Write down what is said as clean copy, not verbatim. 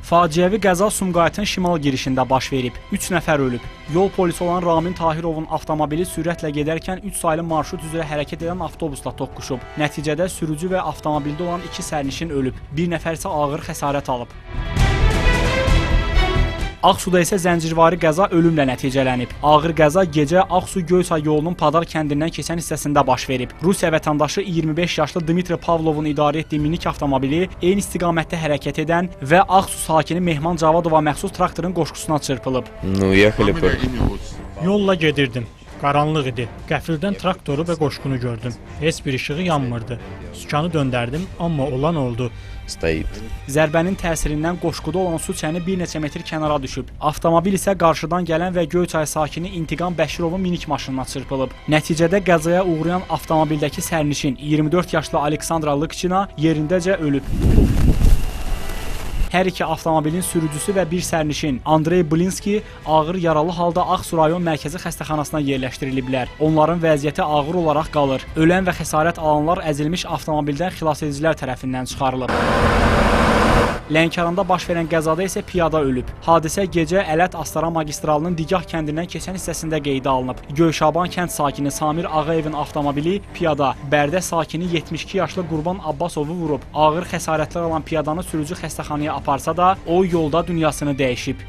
Faciəvi qəza Sumqayıtın şimal girişində baş verib. 3 nəfər ölüb. Yol polisi olan Ramin Tahirovun avtomobili sürətlə gedərkən 3 saylı marşrut üzrə hərəkət edən avtobusla toqquşub. Nəticədə sürücü və avtomobildə olan 2 sərnişin ölüb. Bir nəfər isə ağır xəsarət alıb. Ağsuda isə zəncirvari qəza ölümlə nəticələnib. Ağır qəza gecə Ağsu Göyçay yolunun Padar kəndindən keçən hissəsində baş verib. Rusiya vətəndaşı 25 yaşlı Dmitri Pavlovun idarə etdiyi minik avtomobili eyni istiqamətdə hərəkət edən və Ağsu sakini Mehman Cavadova məxsus traktorun qoşqusuna çırpılıb. Ну, ехали по... Yolla gedirdim. Qaranlıq idi. Qəfildən traktoru və qoşqunu gördüm. Heç bir işığı yanmırdı. Sükanı döndərdim, amma olan oldu. Стоит. Zərbənin təsirindən qoşquda olan su çəni bir neçə metr kənara düşüb. Avtomobil isə qarşıdan gələn və Göyçay sakini İntiqam Bəşirovun minik maşınına çırpılıb. Nəticədə qəzaya uğrayan avtomobildəki sərnişin 24 yaşlı Aleksandra Lıkçina yerindəcə ölüb. Hər iki avtomobilin sürücüsü və bir sərnişin Andrey Blinski ağır yaralı halda Ağsu rayon mərkəzi xəstəxanasına yerləşdiriliblər. Onların vəziyyəti ağır olaraq qalır. Ölən və xəsarət alanlar əzilmiş avtomobildən xilasedicilər tərəfindən çıxarılıb. Lənkəranda baş verən qəzada isə piyada ölüb. Hadisə gecə Ələt-Astara magistralının Digah kəndindən keçən hissəsində qeydə alınıb. Göyşaban kənd sakini Samir Ağayevin avtomobili piyada, Bərdə sakini 72 yaşlı Qurban Abbasovu vurub. Ağır xəsarətlər alan piyadanı sürücü xəstəxanaya aparsa da, o yolda dünyasını dəyişib.